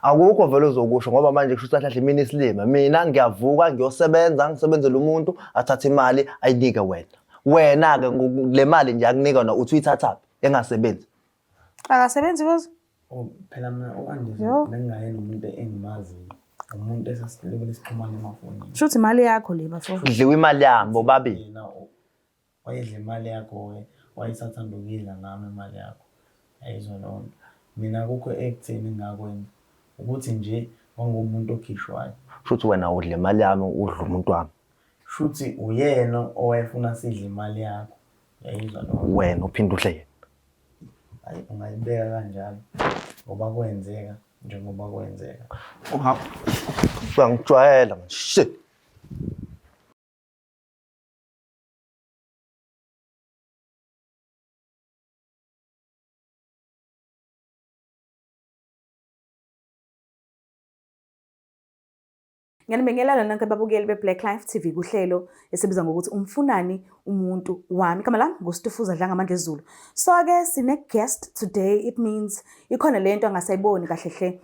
Akukho vele ozokusho ngoba manje kusho ukuthi kahle mina isilima. Mina ngiyavuka ngiyosebenza ngisebenzele umuntu athathe imali ayinike wena. Wena-ke le mali nje akunika yona uthi uyithathaphi engasebenzi. Akasebenzi koze. Oh, phela mina u-Andile Yo. bengingayena umuntu engimaziyo. Umuntu esasilibele sixhumane emafonini. Shuthi imali yakho le bafo. Kudliwa imali yami bobabili. Yena wayedla imali yakho-ke, wayesathanda ukuyidla nami imali yakho. Yayizwa leyo nto. Mina akukho ekutheni engingakwenza. Ukuthi nje ngangumuntu okhishwayo. Shuthi wena udla imali yami udla umuntu wami. Shuthi uyena owayefuna sidle imali yakho. Yayizwa leyo nto. Wena uphinde udle yena. Hayi ungayibeka kanjalo ngoba kwenzeka njengoba kwenzeka. Uyangijwayela manje. Shit. Ngiyanibingelela nonke ababukeli be-Black Life TV kuhlelo esibiza ngokuthi umfunani umuntu wami. Igama lami nguStufuza Dlangamandla Zulu. So-ke sine-guest today, it means ikhona le nto angasayiboni kahle hle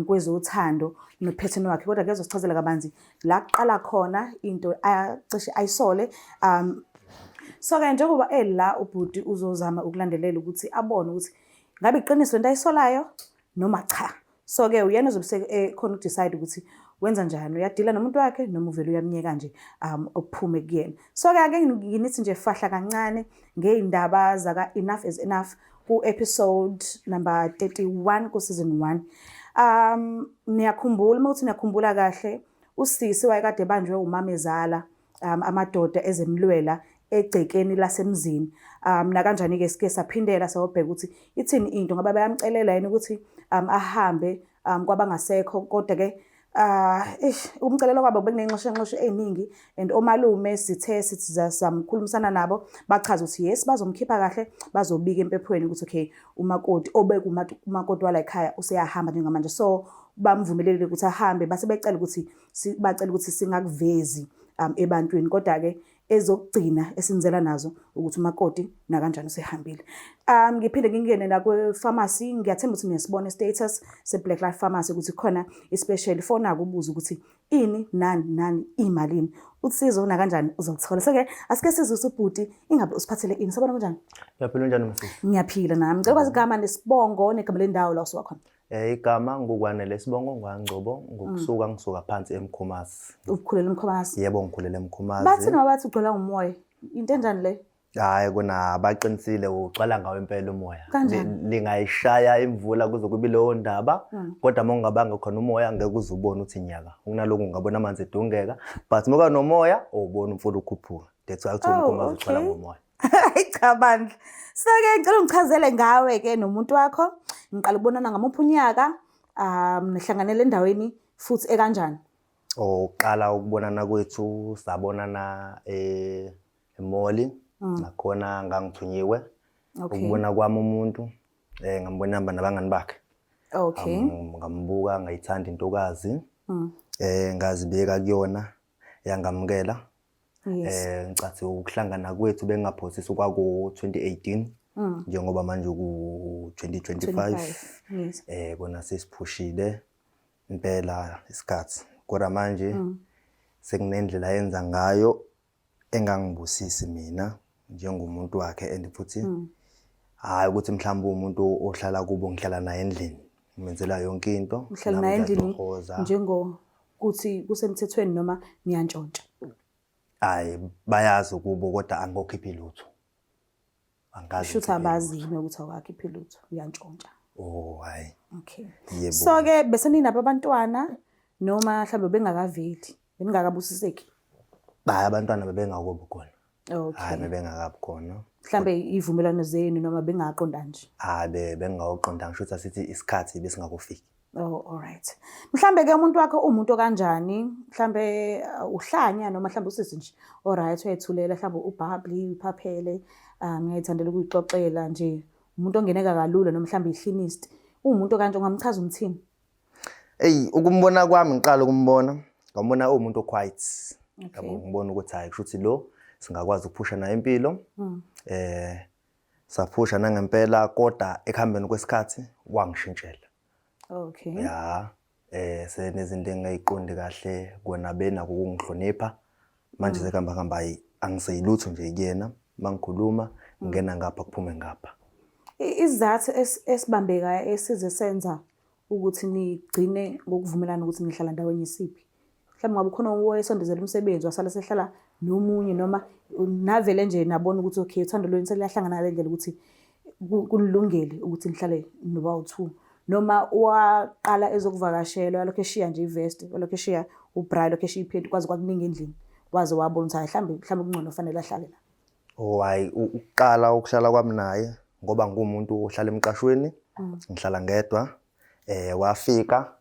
kwezothando nophetheni wakhe, kodwa kuyazosichazela kabanzi la kuqala khona into acishe ayisole. So-ke njengoba ela ubhuti uzozama ukulandelela ukuthi abone ukuthi ngabe iqiniso into ayisolayo noma cha. So-ke uyena ozobe ekhona ukudecide ukuthi wenza njani, uyadila nomuntu wakhe noma uvele uyamnyeka nje uphume kuyena. So-ke ake nginithi nje fahla kancane ngey'ndaba zaka Enough is Enough ku-episode number 31 ku-season 1. Niyakhumbula, uma uthi niyakhumbula kahle, usisi wayekade ebanjwe umamezala, amadoda ezemlwela egcekeni lasemzini. Nakanjani-ke sike saphindela sayobheka ukuthi ithini into, ngoba bayamcelela yini ukuthi ahambe kwabangasekho, kodwa-ke eish, ukumcelela kwabo bekunenxoshenxoshe ey'ningi and omalume sithe sithi samkhulumisana nabo bachaza ukuthi yes bazomkhipha kahle, bazobika empephweni ukuthi okay umakoti obekumakoti wala ekhaya useyahamba njengamanje, so bamvumelelile ukuthi ahambe, base becela ukuthi bacela ukuthi singakuvezi ebantwini, kodwa-ke ezokugcina esinzela nazo ukuthi umakoti nakanjani usehambile. Ngiphinde ngingene nakwe-pharmacy, ngiyathemba ukuthi niyasibona i-status se-Black Life Pharmacy ukuthi khona i-special fona ukubuza ukuthi ini nani nani imalini, usizo nakanjani uzoluthola. So-ke asike sizwe ubhuti ingabe usiphathele ini. Sabona kunjani? Ngiyaphila, unjani msisi? Ngiyaphila nami. Ngicela ukwazi igama nesibongo negama lendawo la usuka khona. Igama ngukwanele, isibongo ngwaNgcobo, ngokusuka ngisuka phansi eMkhomazi. Ukukhulela eMkhomazi? Yebo, ngikhulele eMkhomazi. Bathi noma bathi ugcwala umoya. Into enjani le? Hayi kona baqinisile, ugcwala ngawo impela umoya. Kanjani? Lingayishaya imvula kuze kube leyo ndaba, kodwa uma ungabanga khona umoya ngeke uze ubone ukuthi nyaka. Kunalokhu ungabona amanzi edungeka, but uma nomoya ubona umfula ukhuphuka. That's why kuthiwa uMkhomazi ugcwala ngomoya. Hayi cha bandla. So-ke ngicela ungichazele ngawe-ke nomuntu wakho. Ngiqala ukubonana ngamuphi unyaka, nihlanganele endaweni futhi ekanjani? Oqala ukubonana kwethu sabonana emoli, nakhona ngangithunyiwe. Ukubona kwami umuntu ngambona ehamba nabangani bakhe. Ngambuka ngayithanda intokazi. Ngazibeka kuyona yangamukela. Ngicathi ukuhlangana kwethu bengingaphosisi kwaku 2018 njengoba manje ku 2025. Kona sesiphushile impela isikhathi, kodwa manje sekunendlela yenza ngayo engangibusisi mina njengomuntu wakhe, and futhi hayi ukuthi mhlawumbe umuntu ohlala kubo, ngihlala naye endlini, ngimenzela yonke into. Uhlala naye endlini njengokuthi kusemthethweni noma niyantshontsha? Hayi bayazi kubo, kodwa angikokhiphi lutho. Angazi. Shuthi abazi yini ukuthi awukakhiphi lutho, uyantshontsha? Oh hayi. Okay. Yebo. So-ke bese ninabo abantwana noma mhlawumbe bengakaveli, beningakabusiseki? Hayi abantwana bebengakabi khona. Hayi bebengakabi khona. Mhlambe ivumelwano zenu noma bengaqonda nje? Hayi bengingawuqonda, ngisho ukuthi asithi isikhathi besingakufiki. Oh, all right. Mhlambe ke umuntu wakho umuntu kanjani? Mhlambe uhlanya noma mhlambe usisi nje. All right, uyayithulela, mhlambe ububbly, uphaphele, ngiyayithandela ukuyixoxela nje. Umuntu ongeneka kalula noma mhlambe ihlinist. Uwumuntu kanje ungamchaza umthini? Ey, ukumbona kwami ngiqala ukumbona, ngambona uwumuntu oquiet. Yabo, ngibona ukuthi hayi kusho ukuthi lo singakwazi ukuphusha naye impilo. Saphusha nangempela, kodwa ekuhambeni kwesikhathi wangishintshela. Ya. Senezinto engingayiqondi kahle kona benako ukungihlonipha. Manje sekuhamba kuhamba hhayi angiseyilutho nje kuyena. Uma ngikhuluma ngingena ngapha kuphume ngapha. Isizathu esibambekayo esize senza ukuthi nigcine ngokuvumelana ukuthi nihlala ndawonye isiphi? Mhlawumbe ngabe ukhona owayesondezela umsebenzi wasala sehlala nomunye noma navele nje nabona ukuthi okay uthando lwenu seliyahlangana ngale ndlela ukuthi kunilungele ukuthi nihlale noba u-two noma waqala ezokuvakashela walokhu eshiya nje ivesti walokhu eshiya ubra lokhu eshiya iphenti kwaze kwakuningi endlini waze wabona ukuthi hayi mhlawumbe mhlawumbe kungcono fanele ahlale la. Oh hayi ukuqala ukuhlala kwami naye ngoba nguwumuntu ohlala emqashweni ngihlala ngedwa wafika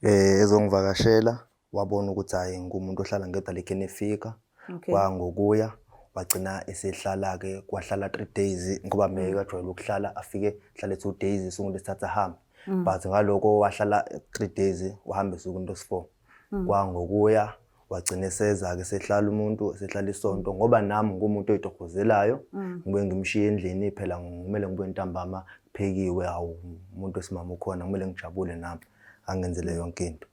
ezongivakashela wabona ukuthi hhayi ngumuntu ohlala ngedwa like enefika. Okay. Kwangokuya wagcina esehlala-ke kwahlala 3 days ngoba mina kajwayele ukuhlala afike hlale 2 days usuku lwesithathu ahambe. But ngaloko wahlala 3 days wahamba usuku lwesi-4. Kwangokuya wagcina eseza-ke sehlala umuntu sehlala isonto ngoba nami ngumuntu oyitohozelayo ngibuye ngimshiye endlini phela kumele ngibuye ntambama kuphekiwe hawu umuntu wesimame ukhona kumele ngijabule nami angenzele yonke into.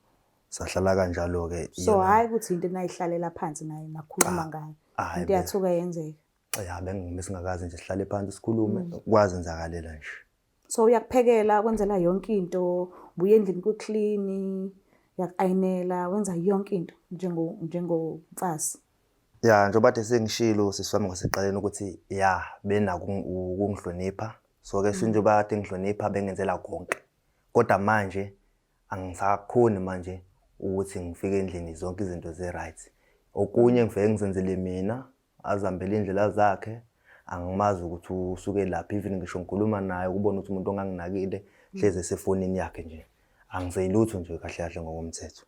Sahlala kanjalo-ke. So hhayi ukuthi into enayihlalela phansi naye nakhuluma ngayo. Hhayi, Into yathuka yenzeka. Ya besingakaze nje sihlale phansi sikhulume kwazenzakalela nje. So uyakuphekela kwenzela yonke into, ubuya endlini ku-clean, uyaku-ayinela, wenza yonke into njengomfazi. Ya njengoba kade sengishilo sisi wami ngasekuqaleni ukuthi ya benako ukungihlonipha. So-ke njengoba kade ngihlonipha bengenzela konke. Kodwa manje angisakhoni manje ukuthi ngifike endlini zonke izinto zi-right. Okunye ngifike ngizenzele mina azihambele iy'ndlela zakhe angimazi ukuthi usuke laphi even ngisho ngikhuluma naye ukubona ukuthi umuntu onganginakile hlezi esefonini yakhe nje. Angiseyilutho nje kahle kahle ngokomthetho.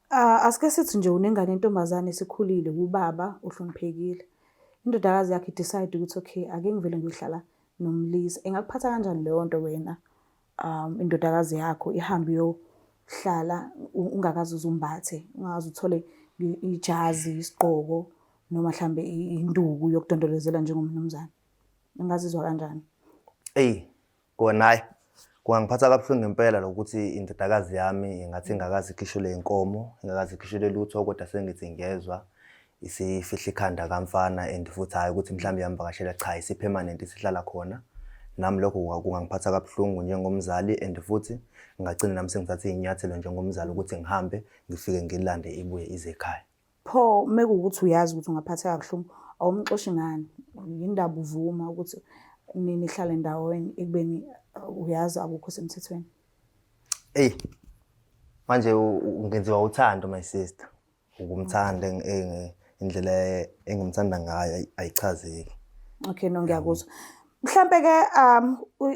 Ah, asike sithi nje unengane yentombazane esikhulile ubaba ohloniphekile. Indodakazi yakhe decide ukuthi okay ake ngivele ngiyohlala nomlisa. Ingakuphatha kanjani leyo nto wena? Indodakazi yakho ihambe iyohlala ungakaze uze umbathe, ungakaze uthole ijazi, isigqoko noma mhlambe induku yokudondolozela njengomnumzane. Ungazizwa kanjani? Eyi, kona hhayi kungangiphatha kabuhlungu ngempela lokuthi indodakazi yami ingathi ingakaze ikhishelwe inkomo, ingakaze ikhishelwe lutho kodwa sengithi ngiyezwa isifihla ikhanda kamfana and futhi hhayi ukuthi mhlawumbe iyamvakashela cha isi-permanent isihlala khona. Nami lokho kungangiphatha kabuhlungu njengomzali and futhi ngingagcina nami sengithatha iy'nyathelo njengomzali ukuthi ngihambe ngifike ngilande ibuye ize ekhaya. Pho mekuwukuthi uyazi ukuthi ungaphatheka kabuhlungu awumxoshi ngani? Yindaba uvuma ukuthi nihlale ndawonye ekubeni uyazi akukho semthethweni? Eyi manje ngenziwa uthando my sister. Ukumthanda indlela engimthanda ngayo ayichazeki. Okay, no ngiyakuzwa. Mhlampe ke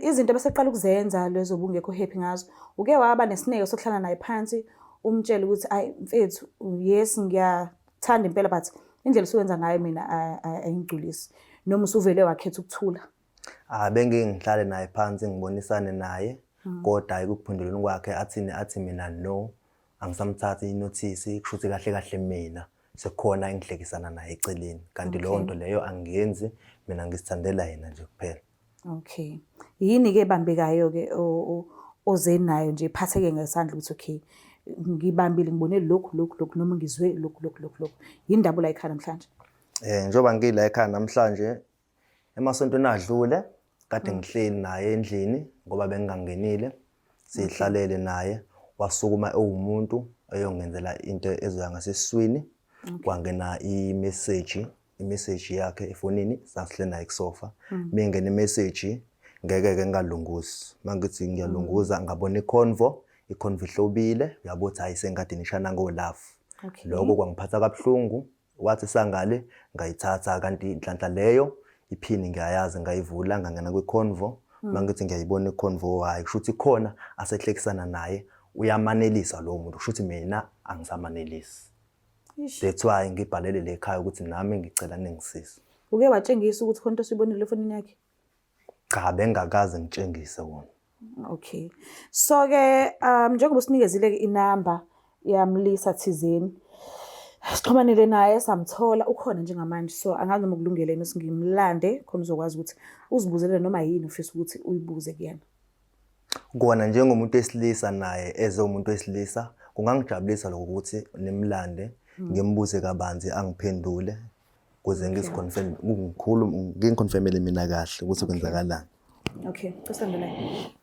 izinto abeseqala ukuzenza lezo obungekho happy ngazo, uke waba nesineke sokuhlala naye phansi umtshele ukuthi ayi mfethu yes ngiyathanda impela but indlela osuwenza ngayo mina ayingigculisi noma usuvele wakhetha ukuthula? Ah bengike ngihlale naye phansi ngibonisane naye kodwa hhayi ekuphenduleni kwakhe athini athi mina no angisamthathi inothisi kusho ukuthi kahle kahle mina sekukhona engihlekisana naye eceleni kanti leyo nto leyo angiyenzi mina ngizithandela yena nje kuphela. Okay. Yini-ke ebambekayo-ke oze nayo nje iphatheke ngesandla ukuthi okay ngibambile ngibone lokhu lokhu lokhu noma ngizwe lokhu lokhu lokhu lokhu. Yini ndaba ula ekhaya namhlanje? Njengoba ngila ekhaya namhlanje emasontweni adlule kade ngihleli naye endlini ngoba bengingangenile sihlalele naye wasukuma ewumuntu eyongenzela into ezoya ngasesiswini kwangena i-message yakhe efonini sasihle naye kusofa mingena i-message ngeke ke ngingalunguzi mangithi ngiyalunguza ngabona iconvo iconvo ihlobile uyabo ukuthi hayi sengadini ishana ngo-love. Lokho kwangiphatha kabuhlungu wathi sangale ngayithatha kanti inhlanhla leyo iphini ngiyayazi ngayivula ngangena kwi-convo mangithi ngiyayibona i-convo hayi kusho ukuthi khona asehlekisana naye uyamanelisa lowo muntu kusho ukuthi mina angisamanelisi. That's why ngibhalele le ekhaya ukuthi nami ngicela ningisize. Uke watshengisa ukuthi khona into osuyibonile efonini yakhe? Cha bengingakaze ngitshengise wona. Okay. So ke njengoba usinikezile ke inamba yamlisa thizeni sixhumanile naye samthola ukhona njengamanje so angazi noma kulungele yini ukuthi ngimlande khona uzokwazi ukuthi uzibuzele noma yini ufisa ukuthi uyibuze kuyena. Kona njengomuntu wesilisa naye eze umuntu wesilisa kungangijabulisa lokho ukuthi nimlande ngimbuze kabanzi angiphendule kuze ngiziconfirm ngikhulu ngiconfirmele mina kahle ukuthi kwenzakalani. Okay, kusendele.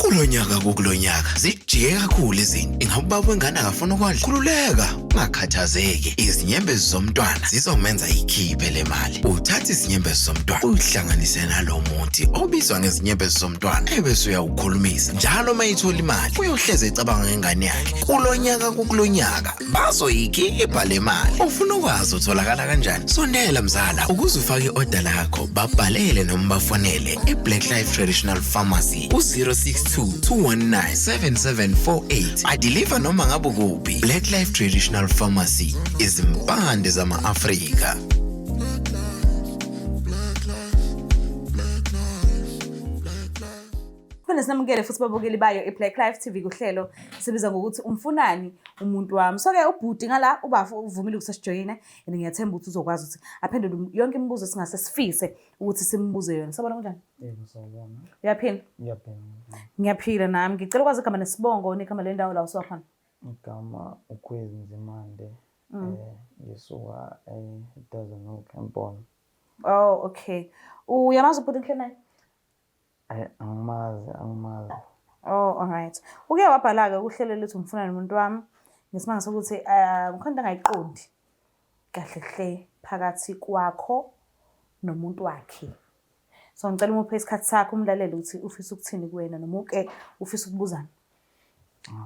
Kulonyaka kukulonyaka zijike kakhulu izinto. Ingabe ubaba wengane akafuna ukondla? Khululeka, ungakhathazeki. Izinyembezi zomntwana zizomenza ikhiphe le mali. Uthatha izinyembezi zomntwana uyihlanganise nalo muthi obizwa ngezinyembezi zomntwana ebese uyawukhulumisa. Njalo uma ethola imali uyohleze ecabanga ngengane yakhe. Kulonyaka kukulonyaka bazoyikhipha le mali. Ufuna ukwazi utholakala kanjani? Sondela mzala ukuze ufake i-oda lakho babhalele noma bafonele e-Black Life Traditional Pharmacy ku-062 219 7748. Adiliva noma ngabe kuphi. Black Life Traditional Pharmacy, izimpande zama-Afrika. Kufanele sinamukele futhi babukeli bayo i-Black Life TV kuhlelo sibiza ngokuthi umfunani umuntu wami. So-ke ubhuti ngala ubafo uvumile ukuthi asijoyine and ngiyathemba ukuthi uzokwazi ukuthi aphendule yonke imibuzo esingase sifise ukuthi simbuze yona. Sabona kunjani? Yebo, sawubona. Uyaphila? Ngiyaphila. Ngiyaphila nami. Ngicela ukwazi igama nesibongo negama lendawo la usuka khona. Igama uKhwezi Nzimande. Ngisuka eDazenhoek eMpondo. Oh, okay. Uyamazi ubhuti engihleli naye? Ayi angimazi, angimazi. Oh, alright. Uke wabhala-ke kuhlelo lethu ngifuna nomuntu wami ngesimanga sokuthi khona into angayiqondi kahle hle phakathi kwakho nomuntu wakhe. So ngicela umuphe isikhathi sakho umlalele ukuthi ufisa ukuthini kuwena noma uke ufisa ukubuzana.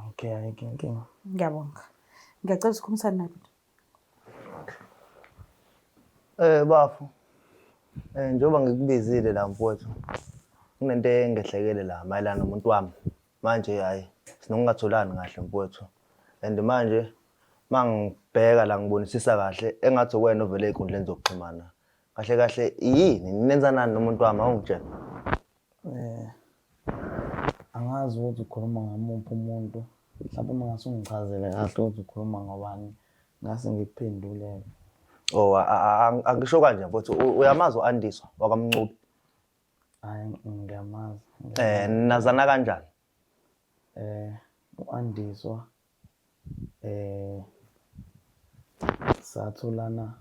Okay, ayikho inkinga. Ngiyabonga. Ngiyacela ukuthi ukhulumisane naye bhuti. Bafo, njengoba ngikubizile la mfowethu, kunento engehlekele la mayelana nomuntu wami. Manje hhayi sinokungatholani kahle mfowethu and manje mangibheka la ngibonisisa kahle engathi uwena ovele ey'nkundleni zokuxhumana. Kahle kahle yini nenzanani nomuntu wami awungitshele? Eh, angazi ukuthi ukhuluma ngamuphi umuntu. Mhlawumbe uma ngase ungichazele kahle ukuthi ukhuluma ngobani, ngase ngikuphendulele. Oh, angisho kanje mfowethu, uyamazi u-Andiswa wakaMncube? Hhayi, ngiyamazi. Eh, nazana kanjani? Eh, u-Andiswa eh satholana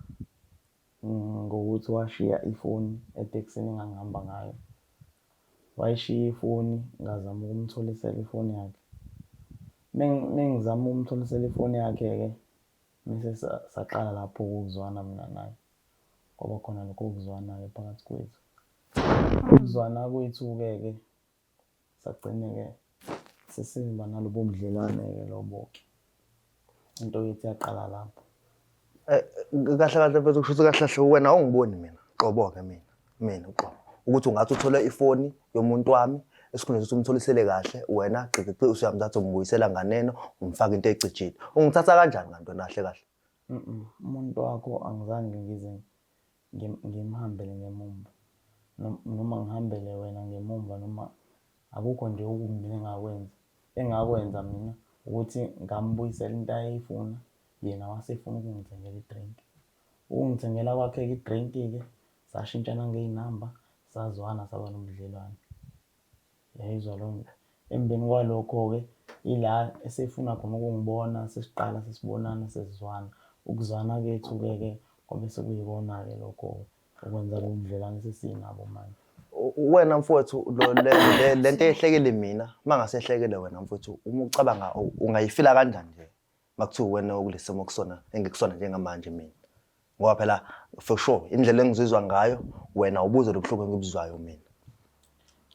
ngokuthi washiya ifoni etekisini engangihamba ngayo. Wayishiya ifoni ngazama ukumtholisela ifoni yakhe. Mengizama ukumtholisela ifoni yakhe-ke mese saqala lapho ukuzwana mina naye. Kwaba khona lokho kuzwana-ke phakathi kwethu. Ukuzwana kwethu-ke ke Sagcine-ke sesiba nalobo budlelwane-ke lobo-ke. Into yethu yaqala lapho. Eh, kahle kahle mfethu kusho ukuthi kahle kahle wena awungiboni mina qobo-ke mina mina uqobo ukuthi ungathi uthole ifoni yomuntu wami esikhundleni sokuthi umtholisele kahle wena gqiqiqi usuyamthatha umbuyisela nganeno umfaka into ecijile ungithatha kanjani kanti wena kahle kahle Umuntu wakho angizange ngize ngimhambele ngemumva noma ngihambele wena ngemumva noma akukho nje okubi mina engakwenza. Engakwenza mina ukuthi ngambuyisela into ayeyifuna, yena wasefuna ukungithengela i-drink. Ukungithengela kwakhe-ke i-drink-ke sashintshana ngey'namba, sazwana saba nobudlelwane. Yayizwa loo nto. Emveni kwalokho-ke ila esefuna khona ukungibona sesiqala sesibonana sesizwana. Ukuzwana kwethu-ke ke kwabe sekuyikona-ke lokho okwenza lobu budlelwane esesinabo manje. Wena mfowethu le nto ehlekile mina uma ngase ehlekele wena mfowethu uma ucabanga ungayifila kanjani nje makuthiwa uwena okulesi simo kusona engikusona njengamanje mina ngoba phela for sure indlela engizizwa ngayo wena ubuze lobuhlungu engibuzwayo mina.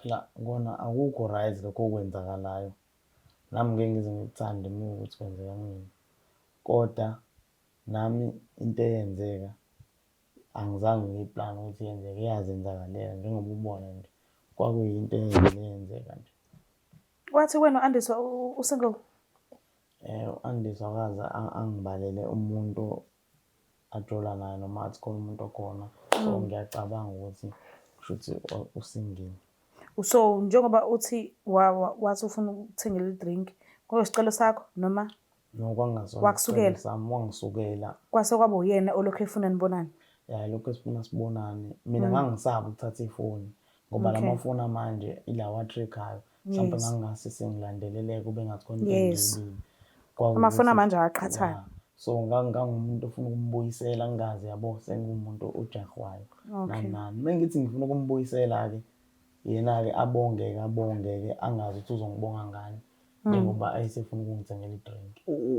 Phela kona akukho right lokho okwenzakalayo. Nami ngeke ngize ngikuthande uma ukuthi kwenzeka kumina. Kodwa nami into eyenzeka angizange ngiyiplane ukuthi yenzeke iyazenzakalela njengoba ubona nje kwakuyinto eyayivele yenzeka nje. Wathi wena u-Andiswa u-single? Eh u-Andiswa akaze angibalele umuntu ajola naye noma athi khona umuntu okhona. So mm. ngiyacabanga ukuthi kushuthi usingile. So njengoba uthi wathi ufuna ukuthengela i-drink, kwakuyisicelo sakho noma No, kwangasona Wakusukela? isicelo sami, wangisukela. Kwase kwaba uyena olokhu efuna nibonane? Ya, lokhu esifuna sibonane. Mina ngangisaba ukuthatha ifoni ngoba la mafoni amanje ilawa a-track-ayo. Mhlawumbe ngangingase sengilandeleleke kube ngathi khona into engiyibile. Amafoni amanje ayaqhathana. Ya. So ngangumuntu ofuna ukumbuyisela ngingazi yabo sengumuntu ojahwayo. Nani nani. Uma ngithi ngifuna ukumbuyisela-ke yena-ke abongeke abongeke angazi ukuthi uzongibonga ngani njengoba ayesefuna ukungithengela i-drink.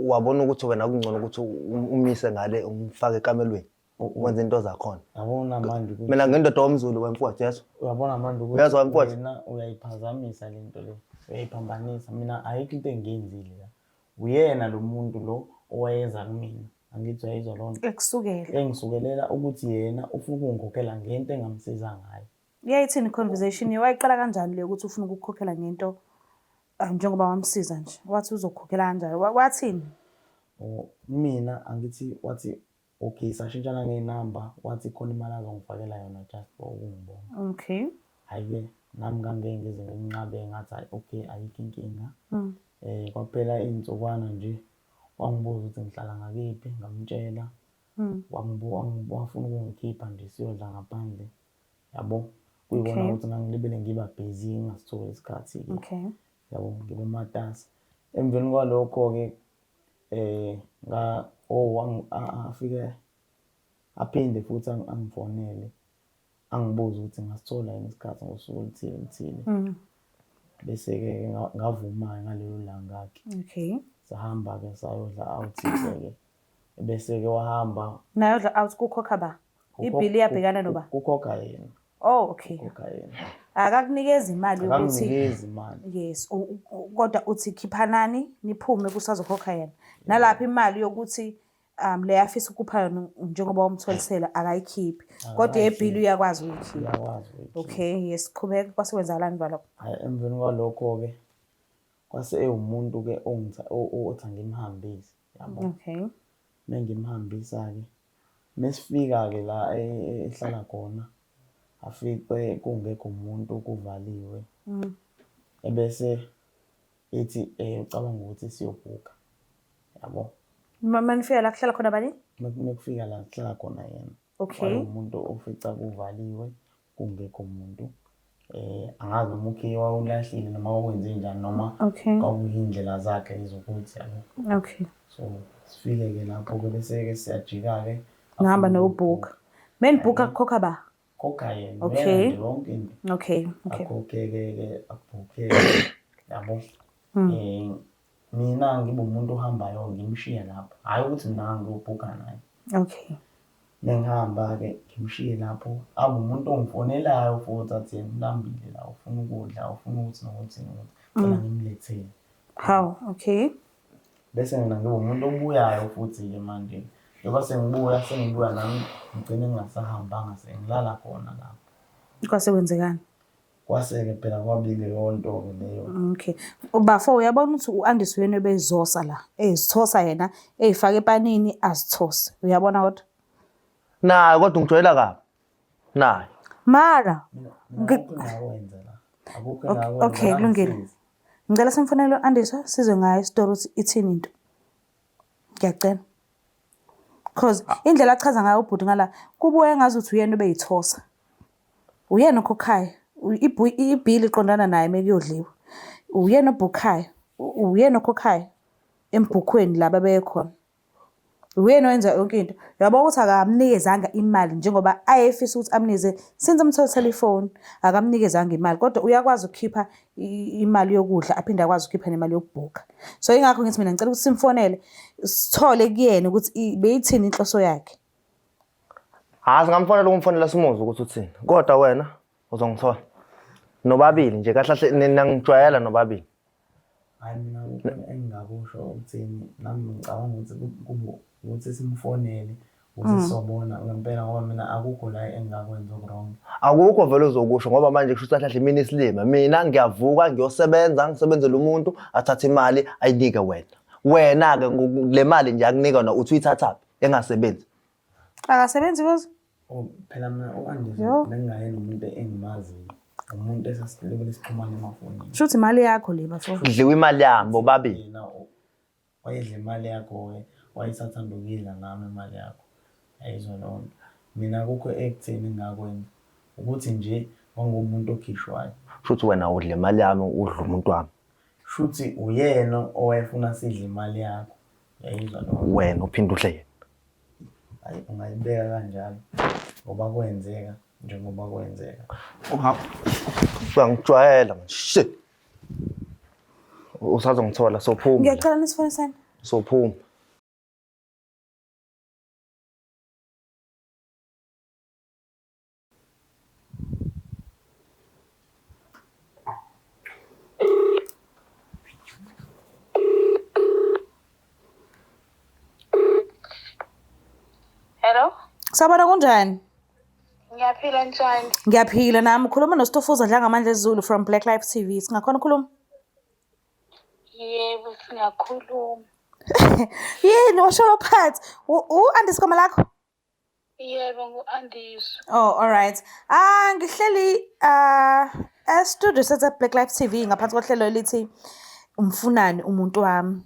Wabona ukuthi wena kungcono ukuthi umise ngale umfake ekamelweni wenze into zakhona. Yabona manje ukuthi Mina ngindoda womZulu wemfowethu yezwa. Uyabona manje ukuthi Uyezwa mfowethu? wena uyayiphazamisa le nto le, uyayiphambanisa. Mina ayikho into engiyenzile la. Uyena lo muntu lo owayeza kumina, angithi uyayizwa loo nto? Ekusukela. Engisukelela ukuthi yena ufuna ukungikhokhela ngento engamsiza ngayo. Yayithini i-conversation? Wayiqala kanjani le ukuthi ufuna ukukukhokhela ngento ah, njengoba wamsiza nje? Wathi uzokukhokhela kanjani? Wathini? Oh, mina angithi wathi okay sashintshana ngey'namba wathi khona imali azongifakela yona just for ukungibona. Okay. Hhayi-ke nami ngangeke ngize nginqabe ngathi hhayi okay ayikho inkinga. Kwaphela iy'nsukwana nje wangibuza ukuthi ngihlala ngakephi ngamtshela. Wafuna ukungikhipha nje siyodla ngaphandle yabo. Kuyikona ukuthi ngangilibele ngiba busy ngingasitholi isikhathi-ke. Yabo ngibe matasa. Emveni kwalokho-ke oh afike aphinde futhi angifonele angibuze ukuthi ngingasithola yini isikhathi ngosuku oluthile oluthile. Bese-ke ngavuma-ke ngalelo langa-ke. Sahamba-ke sayodla out-ke. Bese-ke wahamba. Nayodla out kukhokha ba? Ibhili iyabhekana noba? Kukhokha yena. Oh, okay. Kukhokha yena. Akakunikezi imali yokuthi Akanginikezi imali. Yes, kodwa uthi khiphanani niphume kusazokhokha yena. Nalapho imali yokuthi le afisa ukupha yona njengoba umtholisela akayikhiphi. Kodwa yebhili uyakwazi ukuyikhipha. Uyakwazi ukuyikhipha. Okay, yes, qhubeka kwase kwenzakalani valokho? Hhayi emveni kwalokho-ke kwase ewumuntu-ke othi angimhambise yabo. Okay. Mengimhambisa-ke mesifika-ke la ehlala khona afice kungekho muntu kuvaliwe. Ebese ethi ucabanga ukuthi siyobhuka yabo. Manifika la kuhlala khona bani? Mekufika la kuhlala khona yena. Okay. Wayewumuntu ofica kuvaliwe kungekho muntu. Angazi noma ukhiye wawulahlile noma wakwenze njani noma kwakuyindlela zakhe zokuthi yabo. Okay. So sifike-ke lapho-ke bese-ke siyajika-ke. Nihamba niyobhuka. Menibhuka kukhokha ba? Khokha yena. Okay. Uyena nje yonke into. Okay, okay. Akhokhe-ke abhukhe yabo. Mina ngibe umuntu ohambayo ngimshiye lapho. Hhayi ukuthi mina ngiyobhuka naye. Okay. Mengihamba-ke ngimshiye lapho, abe umuntu ongifonelayo futhi athi yena ulambile la, ufuna ukudla, ufuna ukuthi nokuthi nokuthi, cela ngimlethele. Hawu, okay. Bese mina ngibe umuntu obuyayo futhi-ke manje. Njengoba sengibuya, sengibuya nami ngigcine ngingasahambanga sengilala khona lapho. Kwase kwenzekani? Kwase-ke phela kwabile leyo nto-ke leyo. Okay. Bafo uyabona ukuthi u-Andis wenu ebezosa la, ezithosa yena, eyifaka epanini azithose. Uyabona kodwa? Naye kodwa ungijwayela kabi. Naye. Mara. Mina akukho engakwenza la. Akukho engakwenza. Okay, kulungile. Ngicela simfonele u-Andiswa sizwe ngaye isitori ukuthi ithini into. Ngiyacela. Cause indlela achaza ngayo ubhuti ngala kubuye ngazuthi uyena obeyithosa. Uyena okhokhayo. Ibhili iqondana naye mekuyodliwa. Uyena obhukhayo. Uyena okhokhayo embhukhweni la babekhona. Uyena owenza yonke into. Uyabona ukuthi akamnikezanga imali njengoba ayefisa ukuthi amnikeze since emtholisele ifoni akamnikezanga imali kodwa uyakwazi ukukhipha imali yokudla aphinde akwazi ukukhipha nemali yokubhukha. So ingakho ngithi mina ngicela ukuthi simfonele sithole kuyena ukuthi beyithini inhloso yakhe. Hayi singamfonela ukumfonela simuzwe ukuthi uthini. Kodwa wena uzongithola. Nobabili nje kahle kahle nina ngijwayela nobabili. Hhayi mina akukho engingakusho ukuthini nami ngicabanga ukuthi kube ukuthi simfonele ukuze sizobona ngempela ngoba mina akukho la engingakwenza oku-wrong. Akukho vele ozokusho ngoba manje kusho ukuthi kahle kahle mina isilima. Mina ngiyavuka ngiyosebenza ngisebenzele umuntu athathe imali ayinike wena. Wena-ke le mali nje akunika yona uthi uyithathaphi engasebenzi. Akasebenzi koze? Oh, phela mina u-Andile Yo. bengingayena umuntu engimaziyo. Umuntu esasilibele sixhumane emafonini. Shuthi imali yakho le bafo. Kudliwa imali yami bobabili. Yena wayedla imali yakho-ke, wayesathandukile nami imali yakho. Yayizwa leyo nto. Mina akukho ekutheni engingakwenza. Ukuthi nje ngangumuntu okhishwayo. Shuthi wena udla imali yami udla umuntu wami. Shuthi uyena owayefuna sidle imali yakho. Uyayizwa leyo nto? Wena uphinde udle yena. Hayi ungayibeka kanjalo ngoba kwenzeka njengoba kwenzeka. Uyangijwayela manje. Shit. Usazongithola sophuma. Ngiyacela nisifonisane. Sophuma. Hello? Sabona kunjani? Ngiyaphila njani? Ngiyaphila nami ukhuluma noStofuza Dlangamandla Zulu from Black Life TV. Singakhona ukukhuluma? Yebo, singakhuluma. Yini washo phansi? U-Andiswa igama lakho? Yebo, ngu-Andiswa. Oh, all right. Ah, ngihleli ah e-studio sethe Black Life TV ngaphansi kohlelo elithi Umfunani umuntu wami.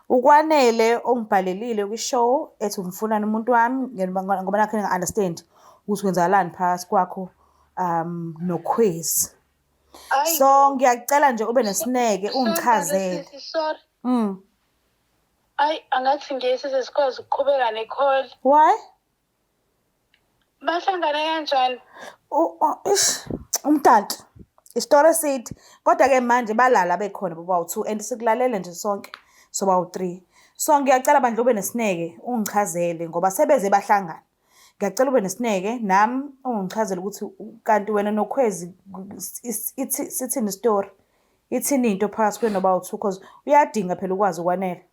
Ukwanele ongibhalelile kwi-show ethi umfunani umuntu wami ngoba nakho nginga-understand ukuthi kwenzakalani phakathi kwakho um noKhwezi. So ngiyacela nje ube nesineke ungichazele. Sorry. Ayi angathi ngeke size sikwazi ukuqhubeka ne-call. Why? Bahlangana kanjani? Ish, umdanti. Isitori eside. Kodwa-ke manje balala bekhona bobawu-two and sikulalele nje sonke sobawu-three. So ngiyacela bandla ube nesineke ungichazele ngoba sebeze bahlangana. Ngiyacela ube nesineke nami ungichazele ukuthi kanti wena noKhwezi sithini isitori. Ithini into phakathi kwenu nobawu-two cause uyadinga phela ukwazi ukwanele.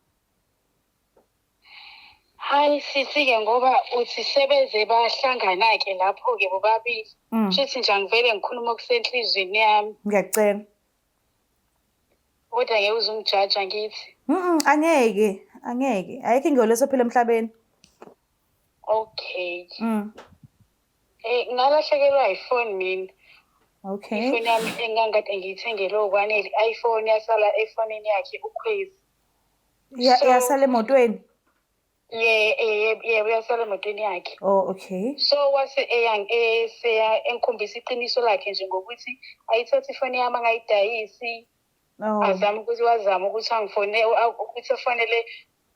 Hayi sisi-ke ngoba uthi sebeze bahlangana-ke lapho-ke bobabili. Shuthi nje angivele ngikhulume okusenhlizweni yami. Ngiyacela. Kodwa ngeke uze ungijaje angithi. Angeke, angeke. Ayikho ingcebo ephila emhlabeni. Okay. Ngalahlekelwa ifoni mina. Okay. Ifoni yami engangikade ngiyithengele okwanele i-iPhone yasala efonini yakhe uKhwezi. Yasala emotweni? Yebo, yasala emotweni yakhe. Oh, okay. So wase eseya engikhombisa iqiniso lakhe nje ngokuthi ayithathe ifoni yami angayidayisi. Oh. Azame ukuthi wazama ukuthi angifone ukuthi afonele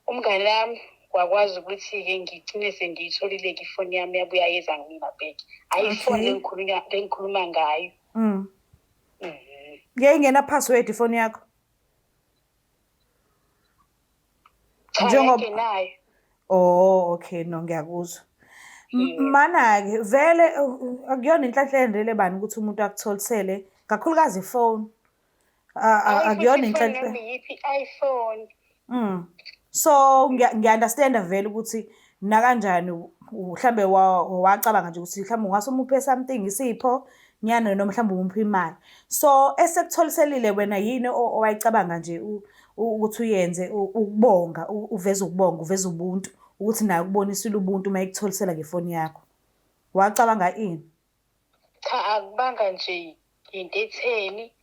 umngane wami wakwazi ukuthi-ke ngigcine sengiyitholile-ke ifoni yami yabuya yeza kumina back. Hhayi ifoni lengikhuluma ngayo. Yayingena password ifoni yakho? Cha, yayingenayo. Oh, okay, no ngiyakuzwa. Mana-ke vele akuyona inhlanhla endele bani ukuthi umuntu akutholisele kakhulukazi ifoni. Akuyona inhlanhla. Yiphi i-iPhone? So ngiya-understand-a vele ukuthi nakanjani mhlambe wacabanga nje ukuthi mhlawumbe ungase umuphe something isipho nyana noma mhlawumbe umuphe imali. So esekutholiselile wena yini owayicabanga nje ukuthi uyenze ukubonga, uveze ukubonga, uveze ubuntu ukuthi naye ukubonisile ubuntu uma ekutholisela ngefoni yakho. Wacabanga ini? Cha, akubanga nje into etheni.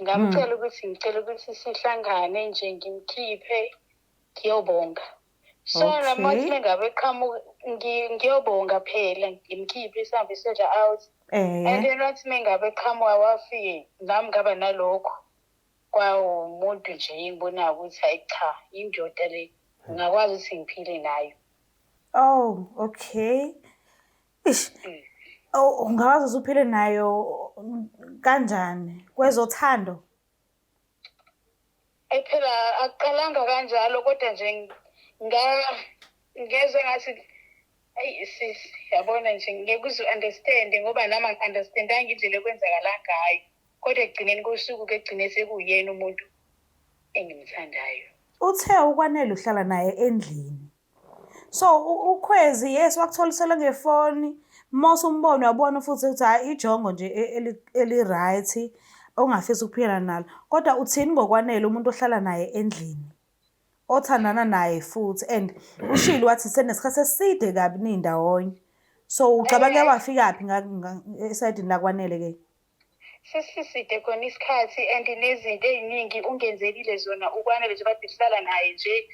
Ngamcela ukuthi ngicela ukuthi sihlangane nje ngimkhiphe ngiyobonga. So noma Okay. mengabe qhamuka ngiyobonga phela ngimkhiphe sihambe siyodla out. And then wathi mengabe qhamuka wafike nami ngaba nalokho kwawumuntu nje engibonayo ukuthi hayi cha indoda le ngingakwazi ukuthi ngiphile nayo. Oh, okay. Ish. Oh, ungakwazi ukuthi uphile nayo kanjani? Kwezothando? Phela akuqalanga kanjalo kodwa nje ngezwe ngathi ayi sisi yabona nje ngeke uze u-understand ngoba nami angi-understandanga indlela ekwenzakala ngayo. Kodwa ekugcineni kosuku ke egcine sekuyena umuntu engimthandayo. Uthe uKwanele uhlala naye endlini. So uKhwezi yes wakutholisela ngefoni, mose umbona uyabona futhi ukuthi hhayi ijongo nje eli-right ongafisa ukuphila nalo. Kodwa uthini ngokwanele umuntu ohlala naye endlini, othandana naye futhi and ushilo wathi senesikhathi eside kabi nindawonye. So ucabanga wafikaphi esayidini lakwanele ke? Sesiside khona isikhathi and nezinto ey'ningi ungenzelile zona uKwanele nje kade sihlala naye nje.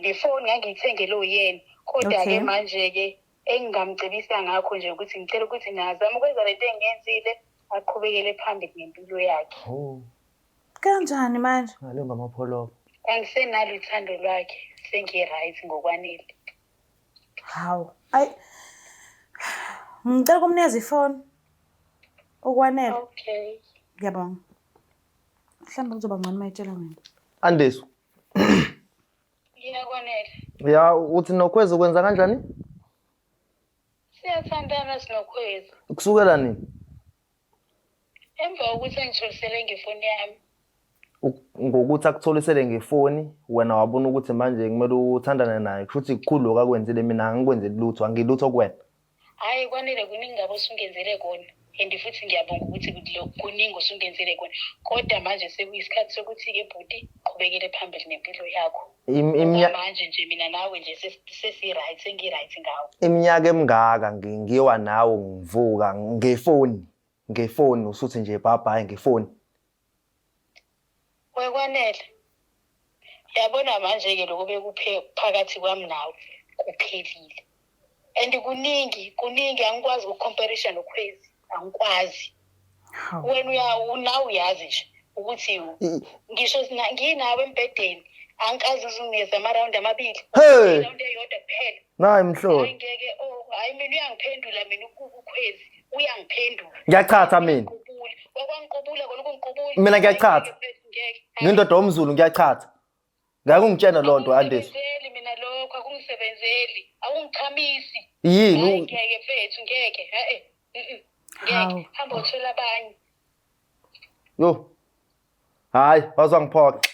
Nefoni ngangiyithengele uyena. Kodwa-ke manje-ke Engingamcebisa ngakho nje ukuthi ngicela ukuthi nazame ukwenza lento engiyenzile aqhubekele phambili ngempilo yakhe. Oh. Kanjani manje? Ngale ngamapholoba. Angisenalo uthando lwakhe, sengi-right ngokwanele. Hawu. Ayi. Ngicela ukumnikeza ifoni. Okwanele. Okay. Ngiyabonga. Mhlawumbe kuzoba ngcono uma etshela wena. Andiso. Ngiyakwanele. Ya uthi nokhwezi ukwenza kanjani? Siyathandana sinokhwezi. Kusukela nini? Emva kokuthi angitholisele ngefoni yami. Ngokuthi akutholisele ngefoni wena wabona ukuthi manje kumele uthandane naye kusho ukuthi kukhulu lokhu akwenzile mina angikwenzeli lutho angilutho kuwena. Hhayi kwanele kuningi kabi osungenzele kona and futhi ngiyabonga ukuthi kuningi osungenzele kona kodwa manje sekuyisikhathi sokuthi-ke bhuti qhubekele phambili nempilo yakho manje nje mina nawe nje sesi-right sengi-right ngawe. Iminyaka emingaka ngiwa nawe ngivuka ngefoni ngefoni usuthi nje bye bye ngefoni. Wekwanele. Yabona manje-ke lokho bekuphe phakathi kwami nawe kuphelile. And kuningi kuningi angikwazi ukucomparisha nokhwezi angikwazi. Wena uya nawe uyazi nje ukuthi ngisho nginawe embhedeni angikaze uzungeze amarawundi amabili. Irawundi eyodwa kuphela. Nayi mhlolo. Hayi ngeke oh hayi mina uyangiphendula mina ukhwezi uyangiphendula. Ngiyachatha mina. Wakwangiqubula kona ukungiqubula. Mina ngiyachatha. Ngindoda womZulu ngiyachatha. Ngeke ungitshene loo nto Andiso. Akungisebenzeli mina lokho akungisebenzeli. Awungichamisi. Yini? Ngeke mfethu ngeke. Eh eh. Ngeke hamba uthola abanye. Yo. Hayi, wazwangiphoxa.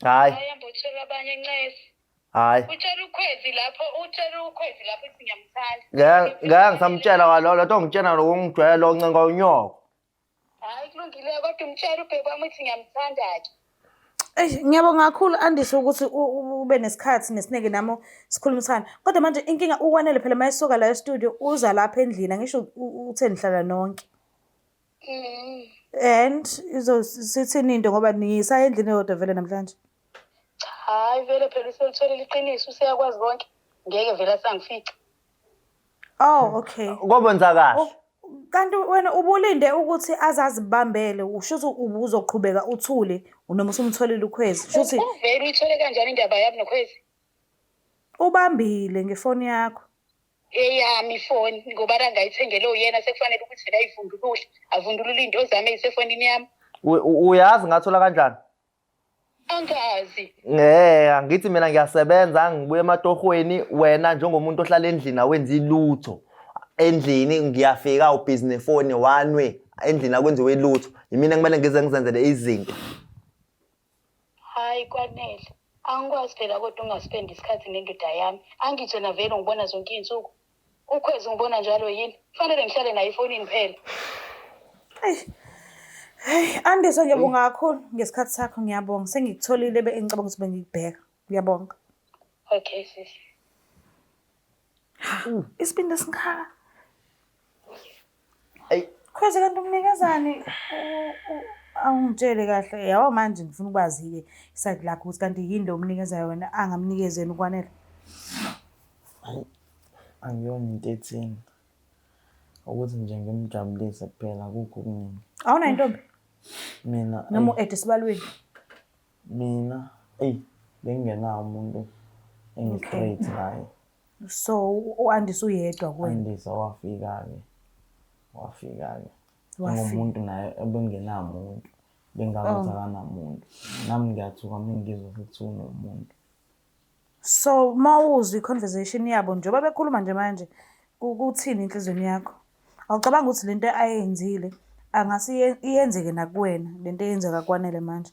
Hayi. Hayi hamba uthola abanye ncese. Hayi. Utshela ukhwezi lapho, utshela ukhwezi lapho uthi ngiyamthanda. Ngeke ngeke ngisamtshela kwalo lento ongitshena lokungijwayela oncenga unyoko. Hayi kulungile kodwa umtshela ubheki wami uthi ngiyamthanda-ke. Eish ngiyabonga kakhulu Andise ukuthi ube nesikhathi nesineke nami sikhulumisana. Kodwa manje inkinga ukwanele phela mayesuka la e-studio uza lapha endlini angisho uthe nihlala nonke. Mm. And izosithini into ngoba niyisa endlini eyodwa vele namhlanje. Cha, hayi vele phela uselitholile iqiniso useyakwazi konke. Ngeke vele asangifice. Oh, okay. Kobonza kahle. Oh, kanti wena ubulinde ukuthi azazibambele usho ukuthi ubuzoqhubeka uthule noma usumtholile ukhwezi. Sho ukuthi Uvele uyithole kanjani indaba yami nokhwezi? ubambile ngefoni yakho. Eyami ifoni ngoba la ngayithengele uyena sekufanele ukuthi yena ayivundulule avundulule iy'nto zami ey'sefonini yami. Uyazi ngathola kanjani? Angazi. Eh, angithi mina ngiyasebenza ngibuya ematohweni wena njengomuntu ohlala endlini awenzi lutho. Endlini ngiyafika ubhizi nefoni one way endlini akwenziwe lutho. Yimina kumele ngize ngizenzele izinto. Hayi kwanele. Angikwazi phela kodwa ungaspendi isikhathi nendoda yami. Angithi wena vele ungibona zonke iy'nsuku. Ukhwezi ungibona njalo yini? Kufanele ngihlale naye efonini phela. Eish. Hey, Andiso ngiyabonga kakhulu ngesikhathi sakho ngiyabonga. Sengikutholile be engicabanga ukuthi bengikubheka. Ngiyabonga. Okay sisi. Isibindi esingaka. Eyi. Khwezi kanti umnikezani awungitshele kahle yabo manje ngifuna ukwazi-ke isayidi lakho ukuthi kanti yini lo umnikeza yona angamnikezi yena ukwanele. Hayi, angiyona into etheni. Ukuthi nje ngimjabulise kuphela akukho okuningi. Awunayo intombi? Mina Noma u-ede esibalweni? Mina eyi bengingenawo umuntu engi-straight naye. So u-Andisa uyedwa kuwena? Andisa wafika-ke. Wafika-ke. Wafika. Engumuntu naye ebengenamuntu. Bengazi ukuthi akanamuntu. Nami ngiyathuka uma ngizwa sekuthiwa unomuntu. So mawuzwa i-conversation yabo njengoba bekhuluma nje manje kuthini enhliziyweni yakho? Awucabangi ukuthi lento ayenzile angase iyenzeke nakuwena lento eyenzeka kwanele manje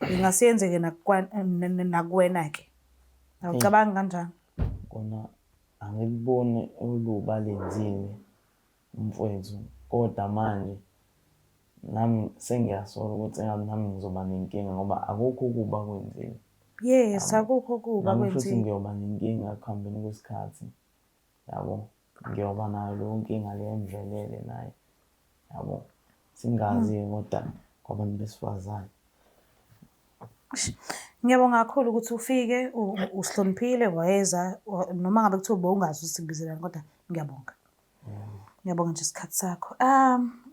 ingase yenzeke nakuwena-ke? Awucabangi kanjalo? Kona angikuboni olubi alenzile umfwethu kodwa manje nami sengiyasola ukuthi engabe nami ngizoba nenkinga ngoba akukho okubi akwenzile. Yes, akukho okubi Nami futhi akwenzile. ngiyoba nenkinga ekuhambeni kwesikhathi yabo. Ngiyoba nayo leyo nkinga le emvelele naye yabo. Singazi-ke kodwa kwabantu besifazane. Ngiyabonga kakhulu ukuthi ufike usihloniphile weza noma ngabe kuthiwa bowungazi ukuthi sikubizelani kodwa Ngiyabonga. Ngiyabonga nje isikhathi sakho.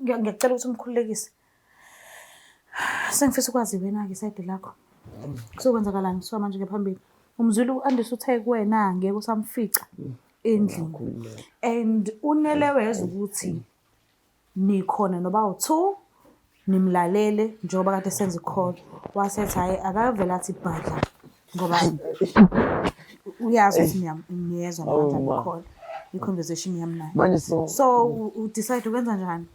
Ngiyakucela ukuthi umkhululekise. Sengifisa ukwazi wena-ke isayidi lakho. Kuzokwenzakalani kusuka manje ngephambili? Umzwile u-Andisa uthe kuwena ngeke usamfica endlini. And unele wezwa ukuthi nikhona noba u-two nimlalele njengoba kade senza i-call wasethi hhayi akavele athi bhadla ngoba uyazi ukuthi niyezwa nakanjani i-call i-conversation yami naye. Manje so So u-decide ukwenza njani?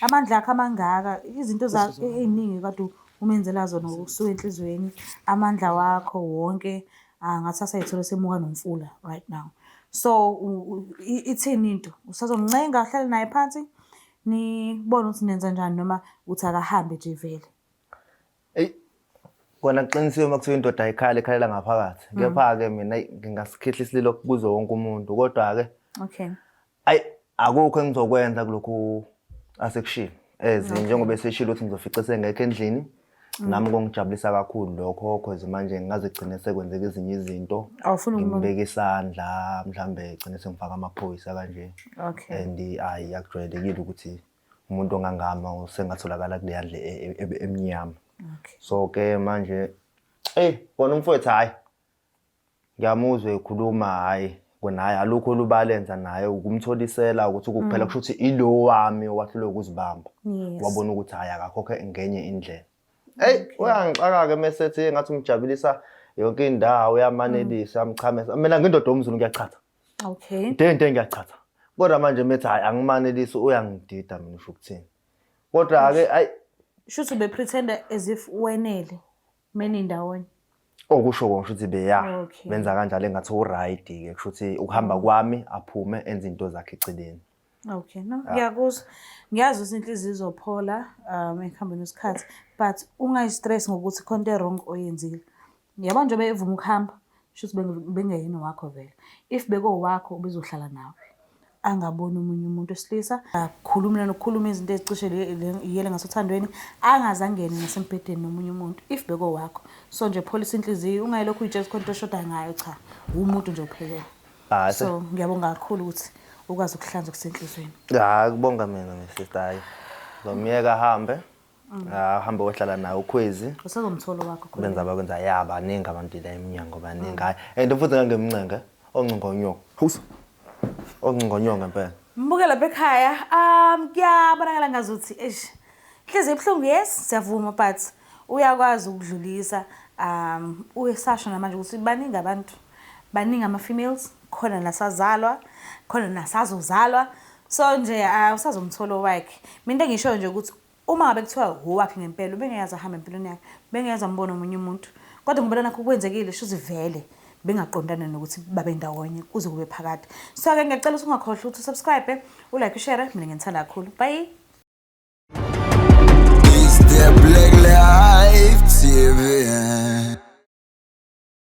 Amandla akho amangaka, izinto ey'ningi kade umenzela zona ngokusuka enhliziyweni, amandla wakho wonke angathi asayithola esemuka nomfula right now. So ithini into? Usazomncenga ahlale naye phansi nibone ukuthi nenza njani noma uthi akahambe nje vele? Eyi kona kuqinisiwe uma kuthiwa indoda ayikhala ikhalela ngaphakathi. Kepha-ke mina eyi ngingasikhihla isililo kuzo wonke umuntu kodwa-ke Okay. Ayi akukho engizokwenza kulokhu asekushilo. As njengoba eseshilo ukuthi ngizofica sengekho endlini. Nami kungijabulisa kakhulu lokho cause manje ngingaze gcine sekwenzeka ezinye izinto. Awufuni ukumona. Ngimbeke isandla mhlambe gcine sengifaka amaphoyisa kanje. Okay. And ayi akujwayelekile ukuthi umuntu ongangami usengatholakala kuleya ndle emnyama. Okay. So ke manje eh kona umfowethu hayi Ngiyamuzwa ekhuluma hhayi kona hhayi alukho olubalenza naye ukumtholisela ukuthi kuphela kusho ukuthi ilo wami owahluleka ukuzibamba. Yes. Wabona ukuthi hhayi akakhokhe ngenye indlela. Eyi uyangixaka-ke mesethi engathi umjabulisa yonke indawo uyamanelisa uyamchamisa. Mina ngindoda yomZulu ngiyachatha. Okay. Into into ngiyachatha. Kodwa manje methi hhayi angimanelisi uyangidida mina usho ukuthini. Kodwa-ke ayi Shuthi ube-pretend-a as if wenele menindawonye. Okusho kona kusho ukuthi beya Okay. benza kanjalo engathi u-right ke kusho ukuthi ukuhamba kwami aphume enze into zakhe eceleni. Okay, no, ngiyakuzwa. Ngiyazi ukuthi inhliziyo izophola ekuhambeni kwesikhathi but ungayi-stress ngokuthi khona into e-wrong oyenzile. Yabo njengoba evuma ukuhamba, shuthi bengeyena owakho vele. If bekowakho ubezohlala nawe. Angaboni omunye umuntu wesilisa, akhulume nanokukhuluma izinto ezicishe yele ngasothandweni, angaze angene nasembhedeni nomunye umuntu if bekowakho. So nje pholisa inhliziyo, ungayilokhu uy'tshela ukuthi khona into oshoda ngayo, cha, wumuntu nje uphelele. Hhayi, So ngiyabonga kakhulu ukuthi ukwazi ukuhlanza okusenhliziyweni. Hhayi kubonga mina my sister hhayi. Ngizomyeka ahambe. Ahambe ohlala naye uKhwezi. Usazomthola wakho khona. Benza bakwenza ya baningi abantu la emnyango baningi hhayi. And futhi ngangimncenge oncingonyo. Hus. Oncingonyo ngempela. Mbuke lapha ekhaya kuyabonakala ngazuthi eish inhliziyo ibuhlungu yes siyavuma but uyakwazi ukudlulisa uyesasho namanje ukuthi baningi abantu baningi ama-females khona nasazalwa khona nasazozalwa so nje usazomthola owakhe. Mina into engishoyo nje ukuthi Uma ngabe kuthiwa owakhe ngempela ubengeke aze ahambe empilweni yakhe, ubengeke aze ambone omunye umuntu. Kodwa ngoba nakho kwenzekile shuthi vele bengaqondana nokuthi babe ndawonye kuze kube phakade. So-ke ngiyacela ukuthi ungakhohlwa ukuthi usubscribe, ulike, ushare, mina nginithanda kakhulu. Bye!